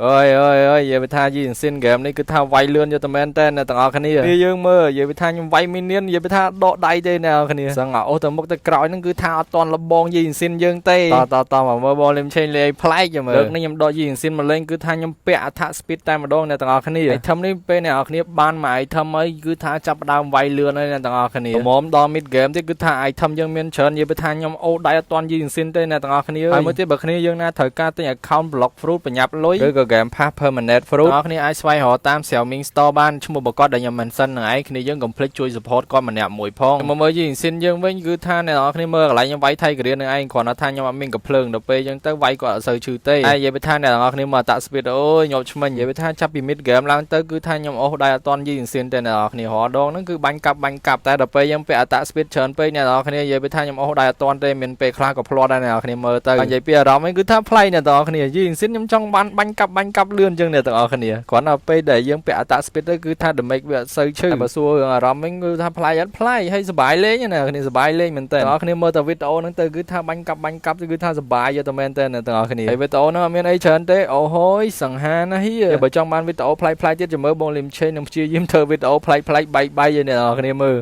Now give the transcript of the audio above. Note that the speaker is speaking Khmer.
អើយអើយអើយនិយាយថាYi Sun-shin game នេះគឺថាវាយលឿនយកតែមែនតើអ្នកទាំងអស់គ្នានេះយើងមើលនិយាយថាខ្ញុំវាយ minion និយាយថាដកដៃទេអ្នកទាំងអស់គ្នាសឹងអូសទៅមុខទៅក្រោយហ្នឹងគឺថាអត់តន់លបង Yi Sun-shin យើងទេតតតមកមើលបងលឹមឆេងលេងប្លែកចាំមើលលើកនេះខ្ញុំដក Yi Sun-shin មកលេងគឺថាខ្ញុំពាក់ attack speed តែម្ដងអ្នកទាំងអស់គ្នា item នេះពេលអ្នកទាំងអស់គ្នាបានមក item អីគឺថាចាប់ផ្ដើមវាយលឿនហើយអ្នកទាំងអស់គ្នាល្មមដល់ mid game ទៀតគឺថា item យើងមានច្រើននិយាយថាខ្ញុំអូដៃអត់តន់ Yi Sun-shin ទេអ្នកទាំងអស់គ្នាហើយមួយទៀតបើគ្នាយើងណាត្រូវការទិញ account Blox Fruit ប្រញាប់លុយឬក៏ game pass permanent fruit អ្នកគ្នាអាចស្វែងរកតាម Xiaomi Store បានឈ្មោះបកតដែលខ្ញុំ mention នឹងឯងគ្នាយើងកុំភ្លេចជួយ support គាត់ម្នាក់មួយផងមកមើល Yi Sun-shin យើងវិញគឺថាអ្នកនរគ្នាមើលកន្លែងខ្ញុំវាយថៃកូរៀននឹងឯងគ្រាន់តែថាខ្ញុំអត់មានកំភ្លើងដល់ពេលអញ្ចឹងទៅវាយគាត់អត់សូវឈឺទេហើយនិយាយទៅថាអ្នកនរគ្នាមើល attack speed អូយញាប់ឆ្មិញនិយាយទៅថាចាប់ពី mid game ឡើងទៅគឺថាខ្ញុំអូសដៃអត់តន់ Yi Sun-shin ទេអ្នកនរគ្នារាល់ដងហ្នឹងគឺបាញ់កាប់បាញ់កាប់តែដល់ពេលយើងពាក់ attack speed ច្រើនពេកអ្នកនរគ្នានិយាយទៅថាខ្ញុំអូសដៃអត់តន់ទេមានពេលខ្លះក៏ភ្លាត់ដែរអ្នកនរគ្នាមើលទៅនិយាយពីអារម្មណ៍វិញគឺថាប្លែកអ្នកនរគ្នា Yi Sun-shin ខ្ញុំចង់បានបាញ់កាប់បាញ់កាប់លឿនអញ្ចឹងអ្នកទាំងអស់គ្នាគ្រាន់តែពេលដែលយើងពាក់ attack speed ទៅគឺថា damage វាអត់សូវឈឺតែបើសួររឿងអារម្មណ៍វិញគឺថាប្លែកអត់ប្លែកហើយសប្បាយលេងណាគ្នាសប្បាយលេងមែនតើអ្នកគ្នាមើលតែវីដេអូហ្នឹងទៅគឺថាបាញ់កាប់បាញ់កាប់គឺថាសប្បាយយកតែមែនតើអ្នកទាំងអស់គ្នាហើយវីដេអូហ្នឹងអត់មានអីច្រើនទេអូហូយសង្ហាណាហៀបើចង់បានវីដេអូប្លែកៗទៀតចាំមើលបងលឹមឆេងនឹងព្យាយាមធ្វើវីដេអូប្លែកៗបែកបែកឲ្យអ្នកទាំងអស់គ្នាមើល។